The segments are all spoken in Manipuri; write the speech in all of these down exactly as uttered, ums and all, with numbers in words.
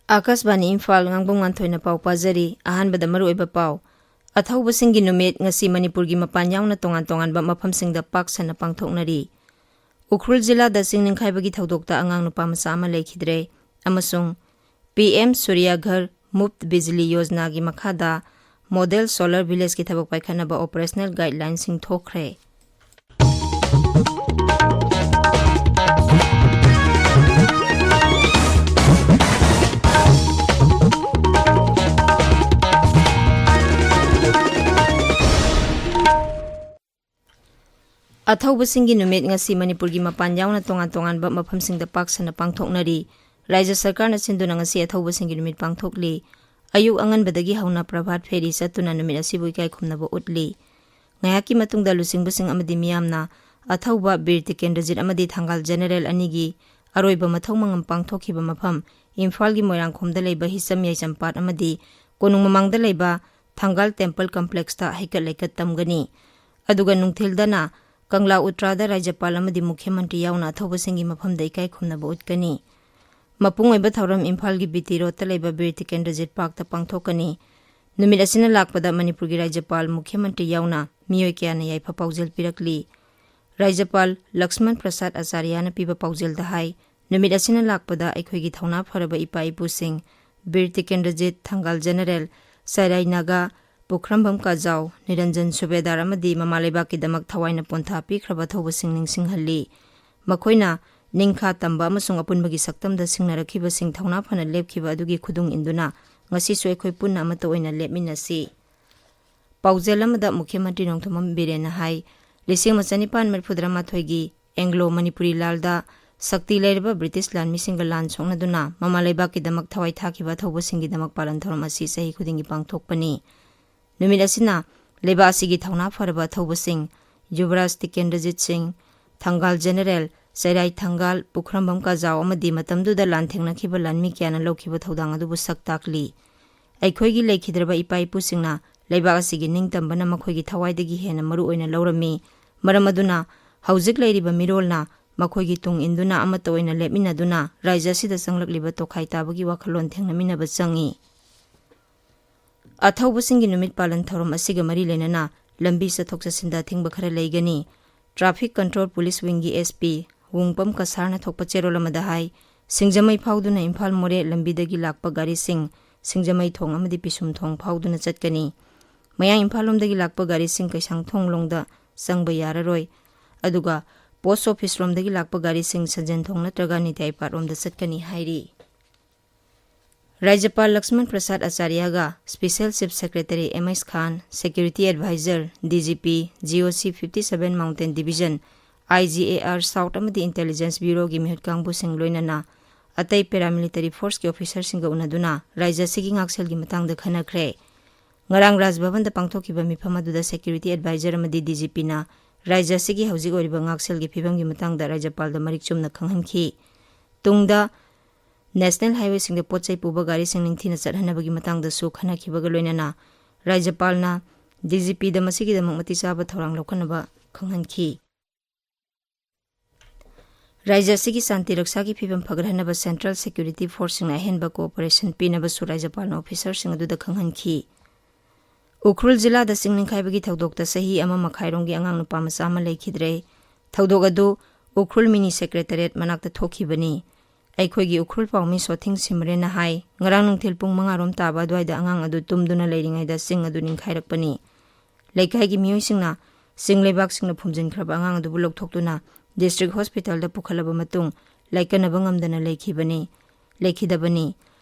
ꯑꯥꯀꯥꯁꯕꯥꯅꯤ ꯏꯝꯐꯥꯜ, ꯉꯥꯡꯕꯝ ꯉꯥꯟꯊꯣꯏꯅ ꯄꯥꯎ ꯄꯥꯖꯔꯤ꯫ ꯑꯍꯥꯟꯕꯗ ꯃꯔꯨꯑꯣꯏꯕ ꯄꯥꯎ꯫ ꯑꯊꯧꯕꯁꯤꯡꯒꯤ ꯅꯨꯃꯤꯠ ꯉꯁꯤ ꯃꯅꯤꯄꯨꯔꯒꯤ ꯃꯄꯥꯟ ꯌꯥꯎꯅ ꯇꯣꯉꯥꯟ ꯇꯣꯉꯥꯟꯕ ꯃꯐꯝꯁꯤꯡꯗ ꯄꯥꯛ ꯁꯟꯅ ꯄꯥꯡꯊꯣꯛꯅꯔꯤ꯫ ꯎꯈ꯭ꯔꯨꯜ ꯖꯤꯂꯥꯗ ꯆꯤꯡ ꯅꯤꯡꯈꯥꯏꯕꯒꯤ ꯊꯧꯗꯣꯛꯇ ꯑꯉꯥꯡ ꯅꯨꯄꯥ ꯃꯆꯥ ꯑꯃ ꯂꯩꯈꯤꯗ꯭ꯔꯦ꯫ ꯑꯃꯁꯨꯡ ꯄꯤ ꯑꯦꯝ ꯁꯨꯔꯌꯥ ꯘꯔ ꯃꯨꯐꯠ ꯕꯤꯖꯂꯤ ꯌꯣꯖꯅꯥꯒꯤ ꯃꯈꯥꯗ ꯃꯣꯗꯦꯜ ꯁꯣꯂꯔ ꯚꯤꯂꯦꯖꯀꯤ ꯊꯕꯛ ꯄꯥꯏꯈꯠꯅꯕ ꯑꯣꯄꯔꯦꯁꯅꯦꯜ ꯒꯥꯏꯗꯂꯥꯏꯟꯁꯤꯡ ꯊꯣꯛꯈ꯭ꯔꯦ꯫ ꯑꯊꯧꯕꯁꯤꯡꯒꯤ ꯅꯨꯃꯤꯠ ꯉꯁꯤ ꯃꯅꯤꯄꯨꯔꯒꯤ ꯃꯄꯥꯟ ꯌꯥꯎꯅ ꯇꯣꯉꯥꯟ ꯇꯣꯉꯥꯟꯕ ꯃꯐꯝꯁꯤꯡꯗ ꯄꯥꯛ ꯁꯟꯅ ꯄꯥꯡꯊꯣꯛꯅꯔꯤ꯫ ꯔꯥꯖ꯭ꯌ ꯁꯔꯀꯥꯔꯅ ꯁꯤꯟꯗꯨꯅ ꯉꯁꯤ ꯑꯊꯧꯕꯁꯤꯡꯒꯤ ꯅꯨꯃꯤꯠ ꯄꯥꯡꯊꯣꯛꯂꯤ꯫ ꯑꯌꯨꯛ ꯑꯉꯟꯕꯗꯒꯤ ꯍꯧꯅ ꯄ꯭ꯔꯚꯥꯠ ꯐꯦꯔꯤ ꯆꯠꯇꯨꯅ ꯅꯨꯃꯤꯠ ꯑꯁꯤꯕꯨ ꯏꯀꯥꯏ ꯈꯨꯝꯅꯕ ꯎꯠꯂꯤ꯫ ꯉꯥꯏꯍꯥꯛꯀꯤ ꯃꯇꯨꯡꯗ ꯂꯨꯆꯤꯡꯕꯁꯤꯡ ꯑꯃꯗꯤ ꯃꯤꯌꯥꯝꯅ ꯑꯊꯧꯕ ꯕꯤꯔ ꯇꯤꯀꯦꯟꯗ꯭ꯔꯖꯤꯠ ꯑꯃꯗꯤ ꯊꯪꯒꯥꯜ ꯖꯦꯅꯦꯔꯦꯜ ꯑꯅꯤꯒꯤ ꯑꯔꯣꯏꯕ ꯃꯊꯧ ꯃꯉꯝ ꯄꯥꯡꯊꯣꯛꯈꯤꯕ ꯃꯐꯝ ꯏꯝꯐꯥꯜꯒꯤ ꯃꯣꯏꯔꯥꯡꯈꯣꯝꯗ ꯂꯩꯕ ꯍꯤꯁꯝ ꯌꯥꯏꯆꯝꯄꯥꯠ ꯑꯃꯗꯤ ꯀꯣꯅꯨꯡ ꯃꯃꯥꯡꯗ ꯂꯩꯕ ꯊꯪꯒꯥꯜ ꯇꯦꯝꯄꯜ ꯀꯝꯄ꯭ꯂꯦꯛꯁꯇ ꯍꯩꯀꯠ ꯂꯩꯀꯠ ꯇꯝꯒꯅꯤ꯫ ꯑꯗꯨꯒ ꯅꯨꯡꯊꯤꯜꯗꯅ ꯀꯪꯂꯥ ꯎꯇ꯭ꯔꯥꯗ ꯔꯥꯖ꯭ꯌꯄꯥꯜ ꯑꯃꯗꯤ ꯃꯨꯈ꯭ꯌ ꯃꯟꯇ꯭ꯔꯤ ꯌꯥꯎꯅ ꯑꯊꯧꯕꯁꯤꯡꯒꯤ ꯃꯐꯝꯗ ꯏꯀꯥꯏ ꯈꯨꯝꯅꯕ ꯎꯠꯀꯅꯤ꯫ ꯃꯄꯨꯡ ꯑꯣꯏꯕ ꯊꯧꯔꯝ ꯏꯝꯐꯥꯜꯒꯤ ꯕꯤ ꯇꯤ ꯔꯣꯗꯇ ꯂꯩꯕ ꯕꯤꯔ ꯇꯤꯀꯦꯟꯗ꯭ꯔꯖꯤꯠ ꯄꯥꯔꯛꯇ ꯄꯥꯡꯊꯣꯛꯀꯅꯤ꯫ ꯅꯨꯃꯤꯠ ꯑꯁꯤꯅ ꯂꯥꯛꯄꯗ ꯃꯅꯤꯄꯨꯔꯒꯤ ꯔꯥꯖ꯭ꯌꯄꯥꯜ, ꯃꯨꯈ꯭ꯌ ꯃꯟꯇ꯭ꯔꯤ ꯌꯥꯎꯅ ꯃꯤꯑꯣꯏ ꯀꯌꯥꯅ ꯌꯥꯏꯐ ꯄꯥꯎꯖꯦꯜ ꯄꯤꯔꯛꯂꯤ꯫ ꯔꯥꯖ꯭ꯌꯄꯥꯜ ꯂꯛꯁꯃꯟ ꯄ꯭ꯔꯁꯥꯗ ꯑꯆꯥꯔꯌꯥꯅ ꯄꯤꯕ ꯄꯥꯎꯖꯦꯜꯗ ꯍꯥꯏ, ꯅꯨꯃꯤꯠ ꯑꯁꯤꯅ ꯂꯥꯛꯄꯗ ꯑꯩꯈꯣꯏꯒꯤ ꯊꯧꯅꯥ ꯐꯔꯕ ꯏꯄꯥ ꯏꯄꯨꯁꯤꯡ, ꯕꯤꯔ ꯇꯤꯀꯦꯟꯗ꯭ꯔꯖꯤꯠ, ꯊꯪꯒꯥꯜ ꯖꯦꯅꯦꯔꯦꯜ, ꯁꯔꯥꯏ ꯅꯥꯒꯥ, ꯄꯨꯈ꯭ꯔꯝꯕꯝ ꯀꯥꯖꯥꯎ, ꯅꯤꯔꯟꯖꯟ ꯁꯨꯕꯦꯗꯥꯔ ꯑꯃꯗꯤ ꯃꯃꯥ ꯂꯩꯕꯥꯛꯀꯤꯗꯃꯛ ꯊꯋꯥꯏꯅ ꯄꯣꯟꯊꯥ ꯄꯤꯈ꯭ꯔꯕ ꯊꯧꯕꯁꯤꯡ ꯅꯤꯡꯁꯤꯡꯍꯜꯂꯤ꯫ ꯃꯈꯣꯏꯅ ꯅꯤꯡꯈꯥ ꯇꯝꯕ ꯑꯃꯁꯨꯡ ꯑꯄꯨꯟꯕꯒꯤ ꯁꯛꯇꯝꯗ ꯁꯤꯡꯅꯔꯛꯈꯤꯕꯁꯤꯡ ꯊꯧꯅꯥ ꯐꯅ ꯂꯦꯞꯈꯤꯕ ꯑꯗꯨꯒꯤ ꯈꯨꯗꯨꯡ ꯏꯟꯗꯨꯅ ꯉꯁꯤꯁꯨ ꯑꯩꯈꯣꯏ ꯄꯨꯟꯅ ꯑꯃꯠꯇ ꯑꯣꯏꯅ ꯂꯦꯞꯃꯤꯟꯅꯁꯤ꯫ ꯄꯥꯎꯖꯦꯜ ꯑꯃꯗ ꯃꯨꯈ꯭ꯌ ꯃꯟꯇ꯭ꯔꯤ ꯅꯣꯡꯊꯣꯝꯕꯝ ꯕꯤꯔꯦꯟꯅ ꯍꯥꯏ, ꯂꯤꯁꯤꯡ ꯑꯃ ꯆꯅꯤꯄꯥꯟ ꯃꯔꯤꯐꯨꯇꯔꯥꯃꯥꯊꯣꯏꯒꯤ ꯑꯦꯡꯒ꯭ꯂꯣ ꯃꯅꯤꯄꯨꯔꯤ ꯂꯥꯜꯗ ꯁꯛꯇꯤ ꯂꯩꯔꯕ ꯕ꯭ꯔꯤꯇꯤꯁ ꯂꯥꯟꯃꯤꯁꯤꯡꯒ ꯂꯥꯟ ꯁꯣꯛꯅꯗꯨꯅ ꯃꯃꯥ ꯂꯩꯕꯥꯛꯀꯤꯗꯃꯛ ꯊꯋꯥꯏ ꯊꯥꯈꯤꯕ ꯑꯊꯧꯕꯁꯤꯡꯒꯤꯗꯃꯛ ꯄꯥꯂꯟ ꯊꯧꯔꯝ ꯑꯁꯤ ꯆꯍꯤ ꯈꯨꯗꯤꯡꯒꯤ ꯄꯥꯡꯊꯣꯛꯄꯅꯤ꯫ ꯅꯨꯃꯤꯠ ꯑꯁꯤꯅ ꯂꯩꯕꯥꯛ ꯑꯁꯤꯒꯤ ꯊꯧꯅꯥ ꯐꯔꯕ ꯑꯊꯧꯕꯁꯤꯡ ꯌꯨꯕꯔꯥꯖ ꯇꯤꯀꯦꯟꯗ꯭ꯔꯖꯤꯠ ꯁꯤꯡ, ꯊꯪꯒꯥꯜ ꯖꯦꯅꯦꯔꯦꯜ ꯆꯩꯔꯥꯏ ꯊꯪꯒꯥꯜ, ꯄꯨꯈ꯭ꯔꯝꯕꯝ ꯀꯥꯖꯥꯎ ꯑꯃꯗꯤ ꯃꯇꯝꯗꯨꯗ ꯂꯥꯟꯊꯦꯡꯅꯈꯤꯕ ꯂꯥꯟꯃꯤ ꯀꯌꯥꯅ ꯂꯧꯈꯤꯕ ꯊꯧꯗꯥꯡ ꯑꯗꯨꯕꯨ ꯁꯛ ꯇꯥꯛꯂꯤ꯫ ꯑꯩꯈꯣꯏꯒꯤ ꯂꯩꯈꯤꯗ꯭ꯔꯕ ꯏꯄꯥ ꯏꯄꯨꯁꯤꯡꯅ ꯂꯩꯕꯥꯛ ꯑꯁꯤꯒꯤ ꯅꯤꯡꯇꯝꯕꯅ ꯃꯈꯣꯏꯒꯤ ꯊꯋꯥꯏꯗꯒꯤ ꯍꯦꯟꯅ ꯃꯔꯨ ꯑꯣꯏꯅ ꯂꯧꯔꯝꯃꯤ꯫ ꯃꯔꯝ ꯑꯗꯨꯅ ꯍꯧꯖꯤꯛ ꯂꯩꯔꯤꯕ ꯃꯤꯔꯣꯜꯅ ꯃꯈꯣꯏꯒꯤ ꯇꯨꯡ ꯏꯟꯗꯨꯅ ꯑꯃꯠꯇ ꯑꯣꯏꯅ ꯂꯦꯞꯃꯤꯟꯅꯗꯨꯅ ꯔꯥꯏꯖ ꯑꯁꯤꯗ ꯆꯪꯂꯛꯂꯤꯕ ꯇꯣꯈꯥꯏ ꯇꯥꯕꯒꯤ ꯋꯥꯈꯜꯂꯣꯟ ꯊꯦꯡꯅꯃꯤꯟꯅꯕ ꯆꯪꯏ꯫ ꯑꯊꯧꯕꯁꯤꯡꯒꯤ ꯅꯨꯃꯤꯠ ꯄꯥꯂꯟ ꯊꯧꯔꯝ ꯑꯁꯤꯒ ꯃꯔꯤ ꯂꯩꯅꯅ ꯂꯝꯕꯤ ꯆꯠꯊꯣꯛ ꯆꯠꯁꯤꯟꯗ ꯑꯊꯤꯡꯕ ꯈꯔ ꯂꯩꯒꯅꯤ꯫ Traffic Control Police Wingꯒꯤ S P ꯋꯨꯡꯄꯝ ꯀꯁꯥꯔꯅ ꯊꯣꯛꯄ ꯆꯦꯔꯣꯜ ꯑꯃꯗ ꯍꯥꯏ, ꯁꯤꯡꯖꯃꯩ ꯐꯥꯎꯗꯨꯅ ꯏꯝꯐꯥꯜ ꯃꯣꯔꯦ ꯂꯝꯕꯤꯗꯒꯤ ꯂꯥꯛꯄ ꯒꯥꯔꯤꯁꯤꯡ ꯁꯤꯡꯖꯃꯩ ꯊꯣꯡ ꯑꯃꯗꯤ ꯄꯤꯁꯨꯝ ꯊꯣꯡ ꯐꯥꯎꯗꯨꯅ ꯆꯠꯀꯅꯤ꯫ ꯃꯌꯥꯡ ꯏꯝꯐꯥꯜ ꯂꯣꯝꯗꯒꯤ ꯂꯥꯛꯄ ꯒꯥꯔꯤꯁꯤꯡ ꯀꯩꯁꯥꯡꯊꯣꯡ ꯂꯣꯝꯗ ꯆꯪꯕ ꯌꯥꯔꯔꯣꯏ꯫ ꯑꯗꯨꯒ ꯄꯣꯁ ꯑꯣꯐꯤꯁ ꯔꯣꯝꯗꯒꯤ ꯂꯥꯛꯄ ꯒꯥꯔꯤꯁꯤꯡ ꯁꯟꯖꯦꯟꯊꯣꯡ ꯅꯠꯇ꯭ꯔꯒ ꯅꯤꯇ꯭ꯌꯥꯏꯄꯥꯠ ꯔꯣꯝꯗ ꯆꯠꯀꯅꯤ ꯍꯥꯏꯔꯤ꯫ ꯔꯥꯖ꯭ꯌꯄꯥꯜ ꯂꯛꯁꯃꯟ ꯄ꯭ꯔꯁꯥꯗ ꯑꯆꯥꯔꯌꯥꯒ Special Chief Secretary M S Khan, Security Advisor, D G P, G O C fifty seven Mountain Division, I G A R South ꯑꯃꯗꯤ Intelligence Bureauꯒꯤ ꯃꯤꯍꯨꯠ ꯀꯥꯡꯕꯨꯁꯤꯡ ꯂꯣꯏꯅꯅ ꯑꯇꯩ paramilitary forceꯀꯤ officerꯁꯤꯡꯒ ꯎꯅꯗꯨꯅ ꯔꯥꯖ꯭ꯌ ꯑꯁꯤꯒꯤ ꯉꯥꯛꯁꯦꯜꯒꯤ ꯃꯇꯥꯡꯗ ꯈꯟꯅꯈ꯭ꯔꯦ꯫ ꯉꯔꯥꯡ ꯔꯥꯖ ꯚꯕꯟꯗ ꯄꯥꯡꯊꯣꯛꯈꯤꯕ ꯃꯤꯐꯝ ꯑꯗꯨꯗ Security Advisor ꯑꯃꯗꯤ D G Pꯅ ꯔꯥꯖ꯭ꯌ ꯑꯁꯤꯒꯤ ꯍꯧꯖꯤꯛ ꯑꯣꯏꯔꯤꯕ ꯉꯥꯛꯁꯦꯜꯒꯤ ꯐꯤꯕꯝꯒꯤ ꯃꯇꯥꯡꯗ ꯔꯥꯖ꯭ꯌꯄꯥꯜꯗ ꯃꯔꯤꯛ ꯆꯨꯝꯅ ꯈꯪꯍꯟꯈꯤ꯫ ꯇꯨꯡꯗ National Highwayꯁꯤꯡꯗ ꯄꯣꯠ ꯆꯩ ꯄꯨꯕ ꯒꯥꯔꯤꯁꯤꯡ ꯅꯤꯡꯊꯤꯅ ꯆꯠꯍꯟꯅꯕꯒꯤ ꯃꯇꯥꯡꯗꯁꯨ ꯈꯟꯅꯈꯤꯕꯒ ꯂꯣꯏꯅꯅ ꯔꯥꯖ꯭ꯌꯄꯥꯜꯅ D G Pꯗ ꯃꯁꯤꯒꯤꯗꯃꯛ ꯃꯇꯤꯛ ꯆꯥꯕ ꯊꯧꯔꯥꯡ ꯂꯧꯈꯠꯅꯕ ꯈꯪꯍꯟꯈꯤ꯫ ꯔꯥꯖ꯭ꯌ ꯑꯁꯤꯒꯤ ꯁꯥꯟꯇꯤ ꯔꯛꯁꯥꯒꯤ ꯐꯤꯕꯝ ꯐꯒꯠꯍꯟꯅꯕ Central Security Forceꯁꯤꯡꯅ ꯑꯍꯦꯟꯕ cooperation ꯄꯤꯅꯕꯁꯨ ꯔꯥꯖ꯭ꯌꯄꯥꯜꯅ officerꯁꯤꯡ ꯑꯗꯨꯗ ꯈꯪꯍꯟꯈꯤ꯫ ꯎꯈ꯭ꯔꯨꯜ ꯖꯤꯂꯥꯗ ꯆꯤꯡ ꯅꯤꯡꯈꯥꯏꯕꯒꯤ ꯊꯧꯗꯣꯛꯇ ꯆꯍꯤ ꯑꯃ ꯃꯈꯥꯏꯔꯣꯝꯒꯤ ꯑꯉꯥꯡ ꯅꯨꯄꯥ ꯃꯆꯥ ꯑꯃ ꯂꯩꯈꯤꯗ꯭ꯔꯦ꯫ ꯊꯧꯗꯣꯛ ꯑꯗꯨ ꯎꯈ꯭ꯔꯨꯜ Mini Secretariat ꯃꯅꯥꯛꯇ ꯊꯣꯛꯈꯤꯕꯅꯤ꯫ ꯑꯩꯈꯣꯏꯒꯤ ꯎꯈ꯭ꯔꯨꯜ ꯄꯥꯎꯃꯤ ꯁꯣꯊꯤꯡ ꯁꯤꯃꯔꯦꯟꯅ ꯍꯥꯏ, ꯉꯔꯥꯡ ꯅꯨꯡꯊꯤꯜ ꯄꯨꯡ ꯃꯉꯥ ꯔꯣꯝ ꯇꯥꯕ ꯑꯗꯨꯋꯥꯏꯗ ꯑꯉꯥꯡ ꯑꯗꯨ ꯇꯨꯝꯗꯨꯅ ꯂꯩꯔꯤꯉꯩꯗ ꯆꯤꯡ ꯑꯗꯨ ꯅꯤꯡꯈꯥꯏꯔꯛꯄꯅꯤ꯫ ꯂꯩꯀꯥꯏꯒꯤ ꯃꯤꯑꯣꯏꯁꯤꯡꯅ ꯆꯤꯡ ꯂꯩꯕꯥꯛꯁꯤꯡꯅ ꯐꯨꯝꯖꯤꯟꯈ꯭ꯔꯕ ꯑꯉꯥꯡ ꯑꯗꯨꯕꯨ ꯂꯧꯊꯣꯛꯇꯨꯅ District Hospitalꯗ ꯄꯨꯈꯠꯂꯕ ꯃꯇꯨꯡ ꯂꯥꯏꯀꯠꯅꯕ ꯉꯝꯗꯅ ꯂꯩꯈꯤꯕꯅꯤ, ꯂꯩꯈꯤꯗꯕꯅꯤ꯫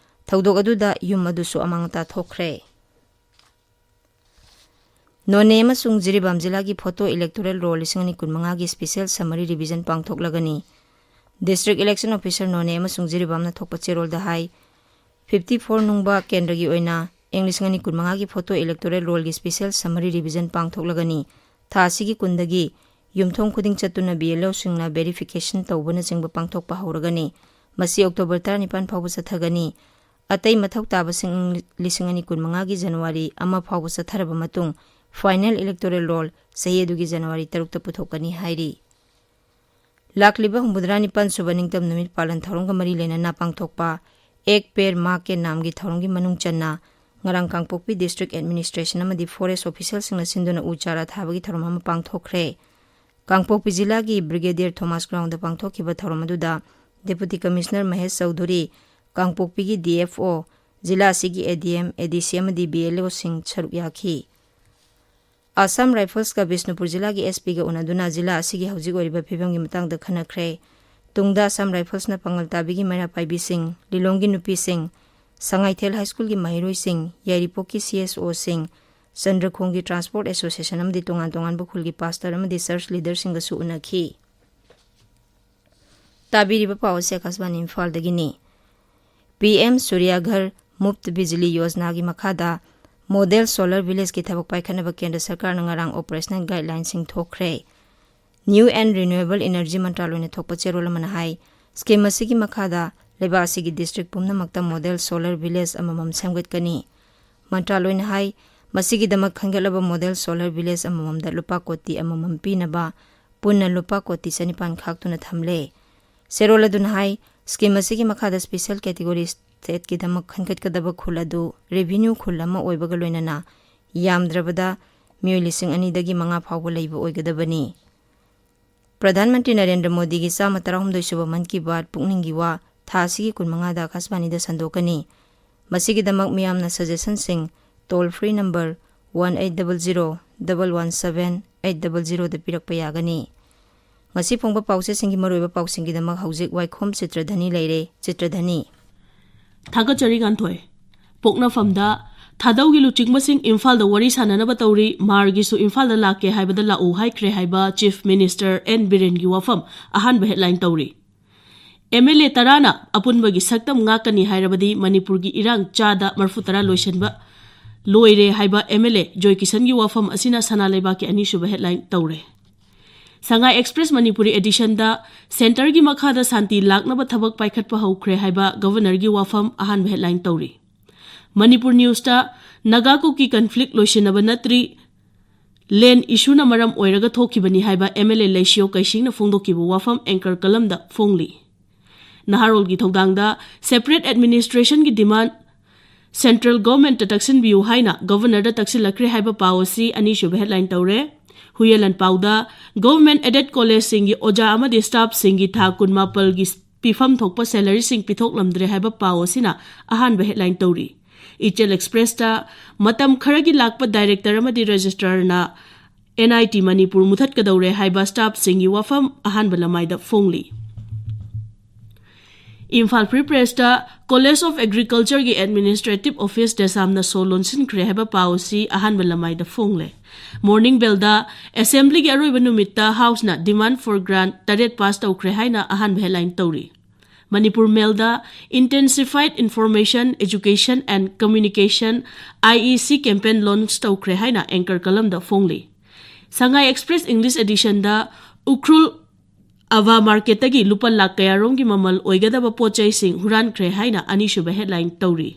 ꯊꯧꯗꯣꯛ ꯑꯗꯨꯗ ꯌꯨꯝ ꯑꯗꯨꯁꯨ ꯑꯃꯥꯡ ꯑꯇꯥ ꯊꯣꯛꯈ꯭ꯔꯦ꯫ ꯅꯣꯅꯦ ꯑꯃꯁꯨꯡ ꯖꯤꯔꯤꯕꯥꯝ ꯖꯤꯂꯥꯒꯤ Photo Electoral Roll ꯂꯤꯁꯤꯡ ꯑꯅꯤ ꯀꯨꯟꯃꯉꯥꯒꯤ Special Summary Revision ꯄꯥꯡꯊꯣꯛꯂꯒꯅꯤ꯫ District Election Officer ꯅꯣꯅꯦ ꯑꯃꯁꯨꯡ ꯖꯤꯔꯤꯕꯥꯝꯅ ꯊꯣꯛꯄ ꯆꯦꯔꯣꯜꯗ ꯍꯥꯏ, fifty four ꯅꯨꯡꯕ ꯀꯦꯟꯗ꯭ꯔꯒꯤ ꯑꯣꯏꯅ ꯏꯪ ꯂꯤꯁꯤꯡ ꯑꯅꯤ ꯀꯨꯟꯃꯉꯥꯒꯤ Photo Electoral Rollꯒꯤ Special Summary Revision ꯄꯥꯡꯊꯣꯛꯂꯒꯅꯤ꯫ ꯊꯥ ꯑꯁꯤꯒꯤ ꯀꯨꯟꯗꯒꯤ ꯌꯨꯝꯊꯣꯡ ꯈꯨꯗꯤꯡ ꯆꯠꯇꯨꯅ ꯕꯤ ꯑꯦꯜ ꯑꯣꯁꯤꯡꯅ ꯚꯦꯔꯤꯐꯤꯀꯦꯁꯟ ꯇꯧꯕꯅꯆꯤꯡꯕ ꯄꯥꯡꯊꯣꯛꯄ ꯍꯧꯔꯒꯅꯤ꯫ ꯃꯁꯤ ꯑꯣꯛꯇꯣꯕꯔ ꯇꯔꯥꯅꯤꯄꯥꯟ ꯐꯥꯎꯕ ꯆꯠꯊꯒꯅꯤ꯫ ꯑꯇꯩ ꯃꯊꯧ ꯇꯥꯕꯁꯤꯡ ꯂꯤꯁꯤꯡ ꯑꯅꯤ ꯀꯨꯟꯃꯉꯥꯒꯤ ꯖꯅꯋꯥꯔꯤ ꯑꯃ ꯐꯥꯎꯕ ꯆꯠꯊꯔꯕ ꯃꯇꯨꯡ ꯐꯥꯏꯅꯦꯜ ꯏꯂꯦꯛꯇꯣꯔꯦꯜ ꯔꯣꯜ ꯆꯍꯤ ꯑꯗꯨꯒꯤ ꯖꯅꯋꯥꯔꯤ ꯇꯔꯨꯛꯇ ꯄꯨꯊꯣꯛꯀꯅꯤ ꯍꯥꯏꯔꯤ꯫ ꯂꯥꯛꯂꯤꯕ ꯍꯨꯝꯐꯨꯇꯔꯥꯅꯤꯄꯥꯟ ꯁꯨꯕ ꯅꯤꯡꯇꯝ ꯅꯨꯃꯤꯠ ꯄꯥꯂꯟ ꯊꯧꯔꯝꯒ ꯃꯔꯤ ꯂꯩꯅꯅ ꯄꯥꯡꯊꯣꯛꯄ ꯑꯦꯛ ꯄꯦꯔ ꯃꯥ ꯀꯦ ꯅꯥꯝꯒꯤ ꯊꯧꯔꯝꯒꯤ ꯃꯅꯨꯡ ꯆꯟꯅ ꯉꯔꯥꯡ ꯀꯥꯡꯄꯣꯛꯄꯤ ꯗꯤꯁꯇ꯭ꯔꯤꯛ ꯑꯦꯗꯃꯤꯅꯤꯁꯇ꯭ꯔꯦꯁꯟ ꯑꯃꯗꯤ ꯐꯣꯔꯦꯁ ꯑꯣꯐꯤꯁꯤꯌꯦꯜꯁꯤꯡꯅ ꯁꯤꯟꯗꯨꯅ ꯎ ꯆꯥꯔꯥ ꯊꯥꯕꯒꯤ ꯊꯧꯔꯝ ꯑꯃ ꯄꯥꯡꯊꯣꯛꯈ꯭ꯔꯦ꯫ ꯀꯥꯡꯄꯣꯛꯄꯤ ꯖꯤꯂꯥꯒꯤ ꯕ꯭ꯔꯤꯒꯦꯗꯤꯌꯔ ꯊꯣꯃꯥꯁ ꯒ꯭ꯔꯥꯎꯟꯗ ꯄꯥꯡꯊꯣꯛꯈꯤꯕ ꯊꯧꯔꯝ ꯑꯗꯨꯗ ꯗꯦꯄꯨꯇꯤ ꯀꯃꯤꯁꯅꯔ ꯃꯍꯦꯁ ꯆꯧꯙꯨꯔꯤ, ꯀꯥꯡꯄꯣꯛꯄꯤꯒꯤ ꯗꯤ ꯑꯦꯐ ꯑꯣ, ꯖꯤꯂꯥ ꯑꯁꯤꯒꯤ ꯑꯦ ꯗꯤ ꯑꯦꯝ, ꯑꯦ ꯗꯤ ꯁꯤ ꯑꯃꯗꯤ ꯕꯤ ꯑꯦꯜ ꯑꯣꯁꯤꯡ ꯁꯔꯨꯛ ꯌꯥꯈꯤ꯫ ꯑꯁꯥꯝ ꯔꯥꯏꯐꯜꯁꯀ ꯕꯤꯁꯅꯨꯄꯨꯔ ꯖꯤꯂꯥꯒꯤ ꯑꯦꯁ ꯄꯤꯒ ꯎꯅꯗꯨꯅ ꯖꯤꯂꯥ ꯑꯁꯤꯒꯤ ꯍꯧꯖꯤꯛ ꯑꯣꯏꯔꯤꯕ ꯐꯤꯕꯝꯒꯤ ꯃꯇꯥꯡꯗ ꯈꯟꯅꯈ꯭ꯔꯦ꯫ ꯇꯨꯡꯗ ꯑꯁꯥꯝ ꯔꯥꯏꯐꯜꯁꯅ ꯄꯥꯡꯒꯜ ꯇꯥꯕꯤꯒꯤ ꯃꯩꯔꯥ ꯄꯥꯏꯕꯤꯁꯤꯡ, ꯂꯤꯂꯣꯡꯒꯤ ꯅꯨꯄꯤꯁꯤꯡ, ꯁꯉꯥꯏꯊꯦꯜ ꯍꯥꯏ ꯁ꯭ꯀꯨꯜꯒꯤ ꯃꯍꯩꯔꯣꯏꯁꯤꯡ, ꯌꯥꯏꯔꯤꯄꯣꯛꯀꯤ ꯁꯤ ꯑꯦꯁ ꯑꯣꯁꯤꯡ, ꯆꯟꯗ꯭ꯔꯈꯣꯡꯒꯤ ꯇ꯭ꯔꯥꯟꯁꯄꯣꯔꯠ ꯑꯦꯁꯣꯁꯤꯌꯦꯁꯟ ꯑꯃꯗꯤ ꯇꯣꯉꯥꯟ ꯇꯣꯉꯥꯟꯕ ꯈꯨꯜꯒꯤ ꯄꯥꯁꯇꯔ ꯑꯃꯗꯤ ꯆꯔꯆ ꯂꯤꯗꯔꯁꯤꯡꯒꯁꯨ ꯎꯅꯈꯤ꯫ ꯇꯥꯕꯤꯔꯤꯕ ꯄꯥꯎ ꯑꯁꯤ ꯑꯀꯥꯁꯕꯥꯅꯤ ꯏꯝꯐꯥꯜꯗꯒꯤꯅꯤ꯫ ꯄꯤ ꯑꯦꯝ ꯁꯨꯔ꯭ꯌꯥꯘꯔ ꯃꯨꯐꯠ ꯕꯤꯖꯂꯤ ꯌꯣꯖꯅꯥꯒꯤ ꯃꯈꯥꯗ ꯃꯣꯗꯦꯜ ꯁꯣꯂꯔ ꯚꯤꯂꯦꯖꯀꯤ ꯊꯕꯛ ꯄꯥꯏꯈꯠꯅꯕ ꯀꯦꯟꯗ꯭ꯔ ꯁꯔꯀꯥꯔꯅ ꯉꯔꯥꯡ ꯑꯣꯄꯔꯦꯁꯅꯦꯜ ꯒꯥꯏꯗꯂꯥꯏꯟꯁꯤꯡ ꯊꯣꯛꯈ꯭ꯔꯦ꯫ ꯅ꯭ꯌꯨ ꯑꯦꯟ ꯔꯤꯅ꯭ꯌꯨꯑꯦꯕꯜ ꯏꯅꯔꯖꯤ ꯃꯟꯇ꯭ꯔꯥꯂꯣꯏꯅ ꯊꯣꯛꯄ ꯆꯦꯔꯣꯜ ꯑꯃꯅ ꯍꯥꯏ, ꯁ꯭ꯀꯤꯝ ꯑꯁꯤꯒꯤ ꯃꯈꯥꯗ ꯂꯩꯕꯥꯛ ꯑꯁꯤꯒꯤ ꯗꯤꯁꯇ꯭ꯔꯤꯛ ꯄꯨꯝꯅꯃꯛꯇ ꯃꯣꯗꯦꯜ ꯁꯣꯂꯔ ꯚꯤꯂꯦꯖ ꯑꯃꯃꯝ ꯁꯦꯝꯒꯠꯀꯅꯤ꯫ ꯃꯟꯇ꯭ꯔꯥꯂꯣꯏꯅ ꯍꯥꯏ, ꯃꯁꯤꯒꯤꯗꯃꯛ ꯈꯟꯒꯠꯂꯕ ꯃꯣꯗꯦꯜ ꯁꯣꯂꯔ ꯚꯤꯂꯦꯖ ꯑꯃꯃꯝꯗ ꯂꯨꯄꯥ ꯀꯣꯇꯤ ꯑꯃꯃꯝ ꯄꯤꯅꯕ ꯄꯨꯟꯅ ꯂꯨꯄꯥ ꯀꯣꯇꯤ ꯆꯅꯤꯄꯥꯟ ꯈꯥꯛꯇꯨꯅ ꯊꯝꯂꯦ꯫ ꯆꯦꯔꯣꯜ ꯑꯗꯨꯅ ꯍꯥꯏ, ꯁ꯭ꯀꯤꯝ ꯑꯁꯤꯒꯤ ꯃꯈꯥꯗ ꯁ꯭ꯄꯦꯁꯦꯜ ꯀꯦꯇꯦꯒꯣꯔꯤ ꯁ꯭ꯇꯦꯠꯀꯤꯗꯃꯛ ꯈꯟꯒꯠꯀꯗꯕ ꯈꯨꯜ ꯑꯗꯨ ꯔꯦꯚꯤꯅ꯭ꯌꯨ ꯈꯨꯜ ꯑꯃ ꯑꯣꯏꯕꯒ ꯂꯣꯏꯅꯅ ꯌꯥꯝꯗ꯭ꯔꯕꯗ ꯃꯤꯑꯣꯏ ꯂꯤꯁꯤꯡ ꯑꯅꯤꯗꯒꯤ ꯃꯉꯥ ꯐꯥꯎꯕ ꯂꯩꯕ ꯑꯣꯏꯒꯗꯕꯅꯤ꯫ ꯄ꯭ꯔꯙꯥꯟ ꯃꯟꯇ꯭ꯔꯤ ꯅꯔꯦꯟꯗ꯭ꯔ ꯃꯣꯗꯤꯒꯤ ꯆꯥꯝꯃ ꯇꯔꯥꯍꯨꯝꯗꯣꯏ ꯁꯨꯕ ꯃꯟ ꯀꯤ ꯕꯥꯠ ꯄꯨꯛꯅꯤꯡꯒꯤ ꯋꯥ ꯊꯥ ꯑꯁꯤꯒꯤ ꯀꯨꯟꯃꯉꯥꯗ ꯑꯀꯥꯁꯕꯥꯅꯤꯗ ꯁꯟꯗꯣꯛꯀꯅꯤ꯫ ꯃꯁꯤꯒꯤꯗꯃꯛ ꯃꯤꯌꯥꯝꯅ ꯁꯖꯦꯁꯟꯁꯤꯡ toll free number one eight double zero double one seven eight double ꯖꯤꯔꯣꯗ ꯄꯤꯔꯛꯄ ꯌꯥꯒꯅꯤ꯫ ꯉꯁꯤ ꯐꯣꯡꯕ ꯄꯥꯎꯆꯦꯁꯤꯡꯒꯤ ꯃꯔꯨꯑꯣꯏꯕ ꯄꯥꯎꯁꯤꯡꯒꯤꯗꯃꯛ ꯍꯧꯖꯤꯛ ꯋꯥꯏꯈꯣꯝ ꯆꯤꯇ꯭ꯔꯙꯅꯤ ꯂꯩꯔꯦ꯫ ꯆꯤꯇ꯭ꯔꯙꯅꯤ꯫ ꯊꯥꯒꯠꯆꯔꯤ ꯉꯥꯟꯊꯣꯏ꯫ ꯄꯣꯛꯅꯐꯝꯗ ꯊꯥꯗꯧꯒꯤ ꯂꯨꯆꯤꯡꯕꯁꯤꯡ ꯏꯝꯐꯥꯜꯗ ꯋꯥꯔꯤ ꯁꯥꯟꯅꯅꯕ ꯇꯧꯔꯤ, ꯃꯥꯔꯒꯤꯁꯨ ꯏꯝꯐꯥꯜꯗ ꯂꯥꯛꯀꯦ ꯍꯥꯏꯕꯗ ꯂꯥꯛꯎ ꯍꯥꯏꯈ꯭ꯔꯦ ꯍꯥꯏꯕ ꯆꯤꯐ ꯃꯤꯅꯤꯁꯇꯔ ꯑꯦꯟ ꯕꯤꯔꯦꯟꯒꯤ ꯋꯥꯐꯝ ꯑꯍꯥꯟꯕ ꯍꯦꯗꯂꯥꯏꯟ ꯇꯧꯔꯤ꯫ ꯑꯦꯝ ꯑꯦꯜ ꯑꯦ ꯇꯔꯥꯅ ꯑꯄꯨꯟꯕꯒꯤ ꯁꯛꯇꯝ ꯉꯥꯛꯀꯅꯤ ꯍꯥꯏꯔꯕꯗꯤ ꯃꯅꯤꯄꯨꯔꯒꯤ ꯏꯔꯥꯡ ꯆꯥꯗ ꯃꯔꯐꯨ ꯇꯔꯥ ꯂꯣꯏꯁꯤꯟꯕ ꯂꯣꯏꯔꯦ ꯍꯥꯏꯕ ꯑꯦꯝ ꯑꯦꯜ ꯑꯦ ꯖꯣꯏ ꯀꯤꯁꯟꯒꯤ ꯋꯥꯐꯝ ꯑꯁꯤꯅ ꯁꯅꯥ ꯂꯩꯕꯥꯛꯀꯤ ꯑꯅꯤꯁꯨꯕ ꯍꯦꯗꯂꯥꯏꯟ ꯇꯧꯔꯦ꯫ ꯁꯉꯥꯏ ꯑꯦꯛꯁꯄ꯭ꯔꯦꯁ ꯃꯅꯤꯄꯨꯔꯤ ꯑꯦꯗꯤꯁꯟꯗ ꯁꯦꯟꯇꯔꯒꯤ ꯃꯈꯥꯗ ꯁꯥꯟꯇꯤ ꯂꯥꯛꯅꯕ ꯊꯕꯛ ꯄꯥꯏꯈꯠꯄ ꯍꯧꯈ꯭ꯔꯦ ꯍꯥꯏꯕ ꯒꯕꯔꯅꯔꯒꯤ ꯋꯥꯐꯝ ꯑꯍꯥꯟꯕ ꯍꯦꯗꯂꯥꯏꯟ ꯇꯧꯔꯤ꯫ ꯃꯅꯤꯄꯨꯔ ꯅ꯭ꯌꯨꯁꯇ ꯅꯥꯒꯥ ꯀꯨꯀꯤ ꯀꯟꯐ꯭ꯂꯤꯛ ꯂꯣꯏꯁꯤꯟꯅꯕ ꯅꯠꯇ꯭ꯔꯤ, ꯂꯦꯟ ꯏꯁꯨꯅ ꯃꯔꯝ ꯑꯣꯏꯔꯒ ꯊꯣꯛꯈꯤꯕꯅꯤ ꯍꯥꯏꯕ ꯑꯦꯝ ꯑꯦꯜ ꯑꯦ ꯂꯩꯁꯤꯌꯣ ꯀꯩꯁꯤꯡꯅ ꯐꯣꯡꯗꯣꯛꯈꯤꯕ ꯋꯥꯐꯝ ꯑꯦꯡꯀꯔ ꯀꯂꯝꯗ ꯐꯣꯡꯂꯤ꯫ ꯅꯍꯥꯔꯣꯜꯒꯤ ꯊꯧꯗꯥꯡꯗ ꯁꯦꯄꯔꯦꯠ ꯑꯦꯗꯃꯤꯅꯤꯁꯇ꯭ꯔꯦꯁꯟꯒꯤ ꯗꯤꯃꯥꯟ ꯁꯦꯟꯇ꯭ꯔꯦꯜ ꯒꯣꯚꯔꯟꯃꯦꯟꯠꯇ ꯇꯛꯁꯤꯟꯕꯤꯌꯨ ꯍꯥꯏꯅ ꯒꯕꯔꯅꯔꯗ ꯇꯛꯁꯤꯜꯂꯛꯈ꯭ꯔꯦ ꯍꯥꯏꯕ ꯄꯥꯎ ꯑꯁꯤ ꯑꯅꯤꯁꯨꯕ ꯍꯦꯗꯂꯥꯏꯟ ꯇꯧꯔꯦ꯫ ꯍꯨꯌꯦꯟ ꯂꯥꯟꯄꯥꯎꯗ ꯒꯣꯚꯔꯟꯃꯦꯟꯠ ꯑꯦꯗꯦꯗ ꯀꯣꯂꯦꯖꯁꯤꯡꯒꯤ ꯑꯣꯖꯥ ꯑꯃꯗꯤ ꯁ꯭ꯇꯥꯐꯁꯤꯡꯒꯤ ꯊꯥ ꯀꯨꯟꯃꯥꯄꯜꯒꯤ ꯄꯤꯐꯝ ꯊꯣꯛꯄ ꯁꯦꯂꯔꯤꯁꯤꯡ ꯄꯤꯊꯣꯛꯂꯝꯗ꯭ꯔꯦ ꯍꯥꯏꯕ ꯄꯥꯎ ꯑꯁꯤꯅ ꯑꯍꯥꯟꯕ ꯍꯦꯗꯂꯥꯏꯟ ꯇꯧꯔꯤ꯫ ꯏꯆꯦꯜ ꯑꯦꯛꯁꯄ꯭ꯔꯦꯁꯇ ꯃꯇꯝ ꯈꯔꯒꯤ ꯂꯥꯛꯄ ꯗꯥꯏꯔꯦꯛꯇꯔ ꯑꯃꯗꯤ ꯔꯦꯖꯤꯁꯇ꯭ꯔꯥꯔꯅ ꯑꯦꯟ ꯑꯥꯏ ꯇꯤ ꯃꯅꯤꯄꯨꯔ ꯃꯨꯊꯠꯀꯗꯧꯔꯦ ꯍꯥꯏꯕ ꯁ꯭ꯇꯥꯐꯁꯤꯡꯒꯤ ꯋꯥꯐꯝ ꯑꯍꯥꯟꯕ ꯂꯃꯥꯏꯗ ꯐꯣꯡꯂꯤ꯫ ꯏꯝꯐꯥꯜ ꯐ꯭ꯔꯤ ꯄ꯭ꯔꯦꯁꯇ ꯀꯣꯂꯦꯖ ꯑꯣꯐ ꯑꯦꯒ꯭ꯔꯤꯀꯜꯆꯔꯒꯤ ꯑꯦꯗꯃꯤꯅꯤꯁꯇ꯭ꯔꯦꯇꯤꯚ ꯑꯣꯐꯤꯁ ꯗꯦꯁꯥꯝꯅ ꯁꯣ ꯂꯣꯟꯁꯤꯟꯈ꯭ꯔꯦ ꯍꯥꯏꯕ ꯄꯥꯎ ꯑꯁꯤ ꯑꯍꯥꯟꯕ ꯂꯃꯥꯏꯗ ꯐꯣꯡꯂꯦ꯫ ꯃꯣꯔꯅꯤꯡ ꯕꯦꯜꯗ ꯑꯦꯁꯦꯝꯕ꯭ꯂꯤꯒꯤ ꯑꯔꯣꯏꯕ ꯅꯨꯃꯤꯠꯇ ꯍꯥꯎꯁꯅ demand for grant ꯇꯔꯦꯠ ꯄꯥꯁ ꯇꯧꯈ꯭ꯔꯦ ꯍꯥꯏꯅ ꯑꯍꯥꯟꯕ ꯍꯦꯗꯂꯥꯏꯟ ꯇꯧꯔꯤ꯫ ꯃꯅꯤꯄꯨꯔ ꯃꯦꯜꯗ Intensified Information, Education and Communication, I E C campaign launch ꯇꯧꯈ꯭ꯔꯦ ꯍꯥꯏꯅ ꯑꯦꯡꯀꯔ ꯀꯂꯝꯗ ꯐꯣꯡꯂꯤ꯫ ꯁꯉꯥꯏ ꯑꯦꯛꯁꯄ꯭ꯔꯦꯁ ꯏꯪꯂꯤꯁ ꯑꯦꯗꯤꯁꯟꯗ ꯎꯈ꯭ꯔꯨꯜ ꯑꯚꯥ ꯃꯥꯔꯀꯦꯠꯇꯒꯤ ꯂꯨꯄꯥ ꯂꯥꯈ ꯀꯌꯥꯔꯣꯝꯒꯤ ꯃꯃꯜ ꯑꯣꯏꯒꯗꯕ ꯄꯣꯠ ꯆꯩꯁꯤꯡ ꯍꯨꯔꯥꯟꯈ꯭ꯔꯦ ꯍꯥꯏꯅ ꯑꯅꯤꯁꯨꯕ ꯍꯦꯗꯂꯥꯏꯟ ꯇꯧꯔꯤ꯫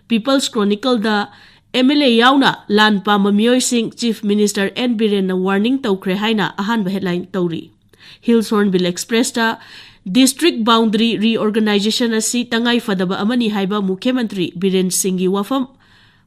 ꯄꯤꯄꯜꯁ ꯀ꯭ꯔꯣꯅꯤꯀꯜꯗ ꯑꯦꯝ ꯑꯦꯜ ꯑꯦ ꯌꯥꯎꯅ ꯂꯥꯟ ꯄꯥꯝꯕ ꯃꯤꯑꯣꯏꯁꯤꯡ ꯆꯤꯐ ꯃꯤꯅꯤꯁꯇꯔ ꯑꯦꯟ ꯕꯤꯔꯦꯟꯅ ꯋꯥꯔꯅꯤꯡ ꯇꯧꯈ꯭ꯔꯦ ꯍꯥꯏꯅ ꯑꯍꯥꯟꯕ ꯍꯦꯗꯂꯥꯏꯟ ꯇꯧꯔꯤ꯫ Hills Hornbill ꯑꯦꯛꯁꯄ꯭ꯔꯦꯁꯇ district boundary reorganisation ꯑꯁꯤ ꯇꯉꯥꯏ ꯐꯗꯕ ꯑꯃꯅꯤ ꯍꯥꯏꯕ ꯃꯨꯈ꯭ꯌ ꯃꯟꯇ꯭ꯔꯤ ꯕꯤꯔꯦꯟ ꯁꯤꯡꯒꯤ ꯋꯥꯐꯝ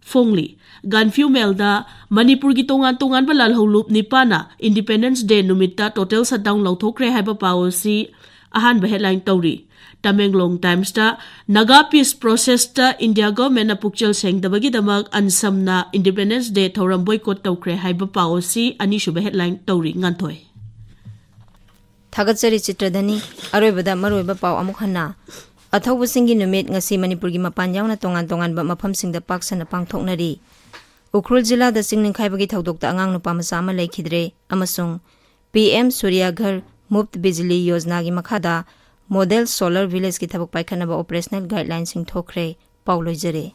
ꯐꯣꯡꯂꯤ꯫ ꯒꯥꯟꯐ꯭ꯌꯨ ꯃꯦꯜꯗ ꯃꯅꯤꯄꯨꯔꯒꯤ ꯇꯣꯉꯥꯟ ꯇꯣꯉꯥꯟꯕ ꯂꯥꯜꯍꯧꯂꯨꯞ ꯅꯤꯄꯥꯅ ꯏꯟꯗꯤꯄꯦꯟꯗꯦꯟꯁ ꯗꯦ ꯅꯨꯃꯤꯠꯇ ꯇꯣꯇꯦꯜ ꯁꯠꯗꯥꯎꯟ ꯂꯧꯊꯣꯛꯈ꯭ꯔꯦ ꯍꯥꯏꯕ ꯄꯥꯎ ꯑꯁꯤ ꯑꯍꯥꯟꯕ ꯍꯦꯗꯂꯥꯏꯟ ꯇꯧꯔꯤ꯫ ꯇꯃꯦꯡꯂꯣꯡ ꯇꯥꯏꯝꯁꯇ ꯅꯥꯒꯥ ꯄꯤꯁ ꯄ꯭ꯔꯣꯁꯦꯁꯇ ꯏꯟꯗꯤꯌꯥ ꯒꯚꯔꯟꯃꯦꯟꯠꯅ ꯄꯨꯛꯆꯦꯜ ꯁꯦꯡꯗꯕꯒꯤꯗꯃꯛ ꯑꯟꯁꯝꯅ ꯏꯟꯗꯤꯄꯦꯟꯗꯦꯟꯁ ꯗꯦ ꯊꯧꯔꯝ ꯕꯣꯏꯀꯣꯠ ꯇꯧꯈ꯭ꯔꯦ ꯍꯥꯏꯕ ꯄꯥꯎ ꯑꯁꯤ ꯑꯅꯤꯁꯨꯕ ꯍꯦꯗꯂꯥꯏꯟ ꯇꯧꯔꯤ꯫ ꯉꯥꯟꯊꯣꯏ꯫ ꯊꯥꯒꯠꯆꯔꯤ ꯆꯤꯇ꯭ꯔꯙꯅꯤ꯫ ꯑꯔꯣꯏꯕꯗ ꯃꯔꯨꯑꯣꯏꯕ ꯄꯥꯎ ꯑꯃꯨꯛ ꯍꯟꯅ꯫ ꯑꯊꯧꯕꯁꯤꯡꯒꯤ ꯅꯨꯃꯤꯠ ꯉꯁꯤ ꯃꯅꯤꯄꯨꯔꯒꯤ ꯃꯄꯥꯟ ꯌꯥꯎꯅ ꯇꯣꯉꯥꯟ ꯇꯣꯉꯥꯟꯕ ꯃꯐꯝꯁꯤꯡꯗ ꯄꯥꯛ ꯁꯟꯅ ꯄꯥꯡꯊꯣꯛꯅꯔꯤ꯫ ꯎꯈ꯭ꯔꯨꯜ ꯖꯤꯂꯥꯗ ꯆꯤꯡ ꯅꯤꯡꯈꯥꯏꯕꯒꯤ ꯊꯧꯗꯣꯛꯇ ꯑꯉꯥꯡ ꯅꯨꯄꯥ ꯃꯆꯥ ꯑꯃ ꯂꯩꯈꯤꯗ꯭ꯔꯦ ꯑꯃꯁꯨꯡ ꯄꯤ ꯑꯦꯝ ꯁꯨꯔ꯭ꯌꯥ ꯘꯔ ꯃꯨꯐꯠ ꯕꯤꯖꯂꯤ ꯌꯣꯖꯅꯥꯒꯤ ꯃꯈꯥꯗ ꯃꯣꯗꯦꯜ ꯁꯣꯂꯔ ꯚꯤꯂꯦꯖꯀꯤ ꯊꯕꯛ ꯄꯥꯏꯈꯠꯅꯕ ꯑꯣꯄꯔꯦꯁꯅꯦꯜ ꯒꯥꯏꯗꯂꯥꯏꯟꯁꯤꯡ ꯊꯣꯛꯈ꯭ꯔꯦ꯫ ꯄꯥꯎ ꯂꯣꯏꯖꯔꯦ꯫